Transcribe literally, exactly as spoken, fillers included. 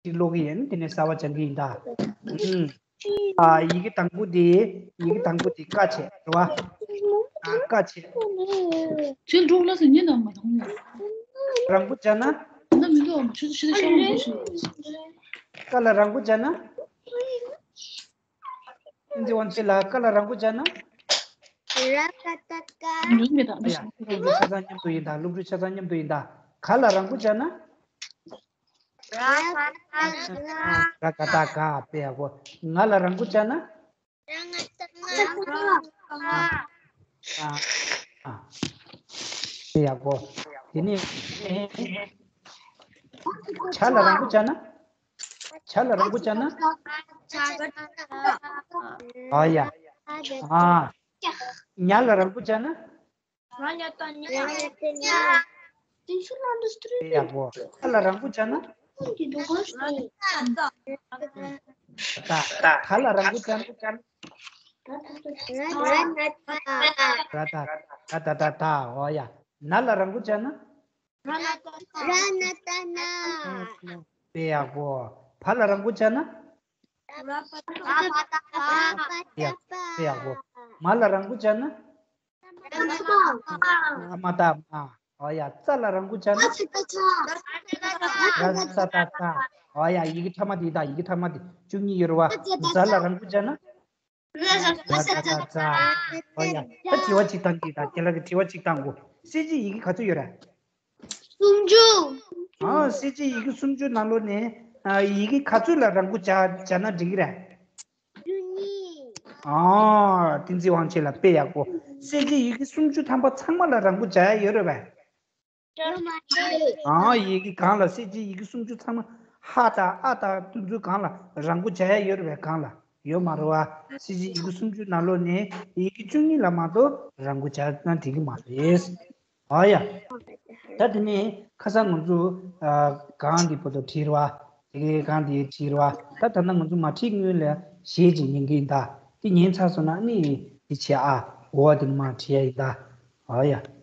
ཅིག་ཀློག་གི་ཡིན། དེ་ནས་གསར་བ་སྦྱང་གི་ཡིན་ད། ཨུམ། ཨ། ཡི་གེ་དང་པོ་དེ། ཡི་གེ་དང་པོ་དེ་ཀ་བྱས་རེད་བ། ཨ། ཀ་བྱས། ཁྱོད་འགྲོ་ལ་སེ་ཉན་ན་མ་མཐོང་ཡ། རང་པོ་བྱས་ན། ད་མི་འདུག་ཨ་མ་ཁྱོད་ཚོ་ཤི་ད་ཤ་མ་འདུག་ཤི། ཀ་ལ་རང་པོ་བྱས་ན། ཏིན་ཙི་ཝང་ཆེ་ལགས། ཀ་ལ་རང་པོ་བྱས་ན། ར་ཀ་ཏ་ཀ། ཉོན་མེད་ད། ཨ་ཡ། སློབ་ཕྲུག་ཆ་ཚང་མཉམ་དུ་ཡིན་ད། སློབ་ཕྲུག་ཆ་ཚང་མཉམ་དུ་ཡིན་ད། ག་ལ་རང་པོ་བྱས་ན། ར་ཀ་ཏ་ཀ། ར་ཀ་ཏ་ཀ། དཔེ་ཡག་པོ། ང་ལ་རང་པོ་བྱས་ན། ར་ང་ཏ་ང་། ཨ། ཨ། ཨ། དཔེ་ཡག་པོ། དེ་ནས་ཇ་ལ་རང་པོ་བྱས་ན། ཇ་ལ་རང་པོ་བྱས་ན། ཨ་ཡ། ཨ། ཉ་ལ་རང་པོ་བྱས་ན། དེ་ཡག་པོ། ད་ལ་རང་པོ་བྱས་ན། ད། ད་ལ་རང་པོ་བྱས་ན། ར་ད་ར་ད་ད་ད། འོ་ཡ། ན་ལ་རང་པོ་བྱས་ན། ར་ན་ཏ་ན། དཔེ་ཡག་པོ། བ་ལ་རང་པོ་བྱས་ན། ར་བ་ཏ་བ། ཡ། དཔེ་ཡག་པོ། མ་ལ་རང་པོ་བྱས་ན། ར་མ་ཏ་མ། འོ་ཡ། ཙ་ལ་རང་པོ་བྱས་ན། ར་ཙ་ཏ་ཙ། འོ་ཡ། ཡི་གེ་ཕྲ་མ་དེ་དང་ཡི་གེ་ཕྲ་མ་དེ་བཅུ་གཉིས་ཡོད་རེད་བ། ཛ་ལ་རང་པོ་བྱས་ན། ཛ་ཛ་ཛ་ཛ། འོ་ཡ། ད་དྲི་བ་གཅིག་བཏང་གི། ད་ཁྱེད་རང་གི་དྲི་བ་གཅིག་བཏང་གོ། གསལ་བྱེད་ཡི་གེ་ག་ཚོད་ཡོད་རེད། སུམ་ཅུ། ཨ། གསལ་བྱེད་ཡི་གེ་སུམ་ཅུ་ནང་ལོགས་ནས། ཨ། ཡི་གེ་ག་ཚོད་ལ་རང་པོ་བྱས་བྱས་ན་འགྲིག་གི་རེད། བཅུ་གཉིས། ཨ། ཏིན་ཙི་ཝང་ཆེ་ལགས་དཔེ་ཡག་པོ། གསལ་བྱེད་ཡི་གེ་སུམ་ཅུ་ཐམ་པ་ཚང་མ་ལ་རང་པོ་བྱས་ཡོད་རེད་པས། ཡོད་མ་རེད། ཨ། ཡི་གེ་གང་ལ། གསལ་བྱེད་ཡི་གེ་སུམ་ཅུ་ཚང་མ། ཧ་དང་ཨ་དང་དེ་ཚོ་གང་ལ་རང་པོ་བྱས་ཡོད་རེད་པས། གང་ལ་ཡོད་མ་རེད་བ། གསལ་བྱེད་ཡི་གེ་སུམ་ཅུ་ནང་ལོགས་ནས་ཡི་གེ་བཅུ་གཉིས་ལ་མ་གཏོགས་རང་པོ་བྱས་ན་འགྲིག་གི་མ་རེད། ཨ་ཡ། ད་དེ་ནས་ཁ་སང་ང་ཚོ། ཨ། གང་འདི་བར་དུ་བྲིས་རེད་བ། དེ་གའི་གང་འདི་བྲིས་རེད་བ། ད་ད་ལྟ་ང་ཚོ་མ་བྲིས་སྔོན་ལ་གཞས་ཅིག་ཉན་གི་ཡིན་ད། དེ་ཉན་ཚར་སོང་ན་ནི་འདི་བྱེད་ཨ། འོ་དེ་ནི་མ་བྲིས་ཡ་ཡིན་ད། ཨ་ཡ།